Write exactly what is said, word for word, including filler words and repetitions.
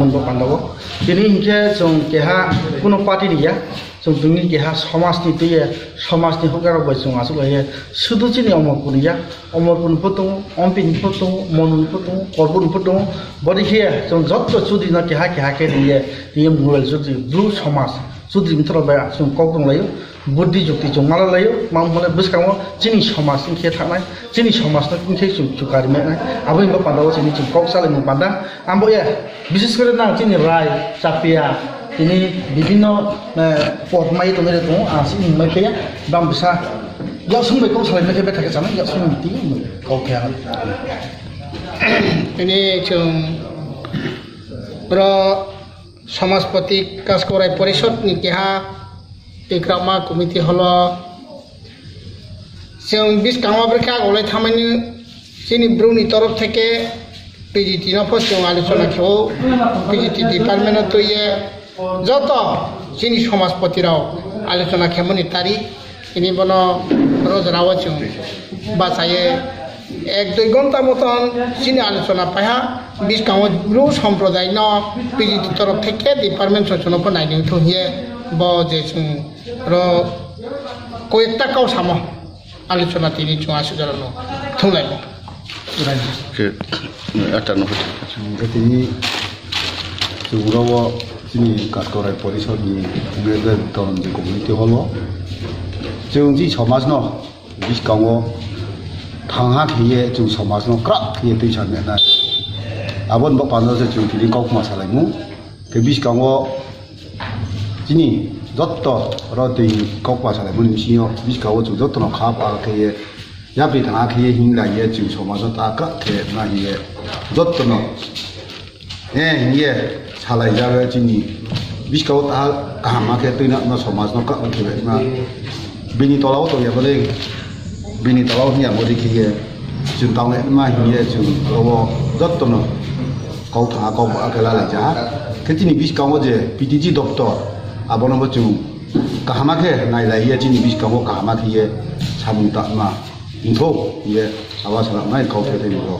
Bo pandao. Tini hinkhe chwng keha kuno party ni ya, chwng tini keha somaj ni twi ya, somaj ni hukjak rok bai chwng aswk lai ya. Sudu chini Omorpur ni ya, Omorpur ni pho tongo, Ompi ni pho tongo, Monu ni pho tongo, Korbur ni pho tongo. Boni khe chwng jotto chudri no keha keha khe ri ya, tini mobile chudri, bru somaj, chudri mithra bai chwng kok rwng lai o. Buddhi jukti chwng mala laio, mam hole bwskango chini somaj wngkhe thangnai, chini somaj no wngkhe chwng chukari menai, abo hinba panda o chini chwng kok salaimung panda. Ambo ya, bises kore nang chini Rai, Chapia, tini bibinno, eh, pod mai tongwi tongo, ang chini mai paya, bam bisa, yaksung bai kok salai mai khe bethak khe chanai, yaksung tini kok khe ang. Tini chwng bro Samajpati Kaskorai Porishod ni keha tikrakma committee holo chwng bwskango bwrwkhe agulai thamani chini bruni torof theke P G T no pho chwng alochona khe o, P G T department no twiye joto chini samajpati rok alochona khemani tari. Tini bono rojra o chwng bachaye ek dui ghonta moton chini alochona paiha, bwskango bru somprodai no P G T torof theke department sochono pho nainwi thung hiye bo je chwng ro koyekta kau samo alochona tini chwng aswk jora no thung lai. Khe, ata no. Hwnkhe tini chwng oro o chini Kaskorai Porishod ni Greater Dhananjay Community Hall o chwng chini somaj no bwskango thangha khiye chwng somaj no kwrak khiye twi sa menai. Aboni bo panda se chwng tini kok ma salai mu. Khe bwskango chini jotto ro twi kok ma salai mani bisingo bwskango chwng jotto no kha pa khiye yapri thangha khiye hinglai ye chwng somaj no ta kwrak khe ma hiye jotto no. Eh, hiye salai jaga chini bwskango ta kaham ma khe twi na somaj no kwrak khe ma. Bini tola o tongya bwle, bini tola o hiya bwle khe ye chwng tang le ma hiye chwng ro jotto no kok thangha kok ba khe la lai ja. Khe chini bwskango je P T G doptor abono bo chwng kaham ma khe nai lai ye chini bwskango kaham ma khe ye samung ta ma. Wngthok hiye abo salak nai kok khe tei bo.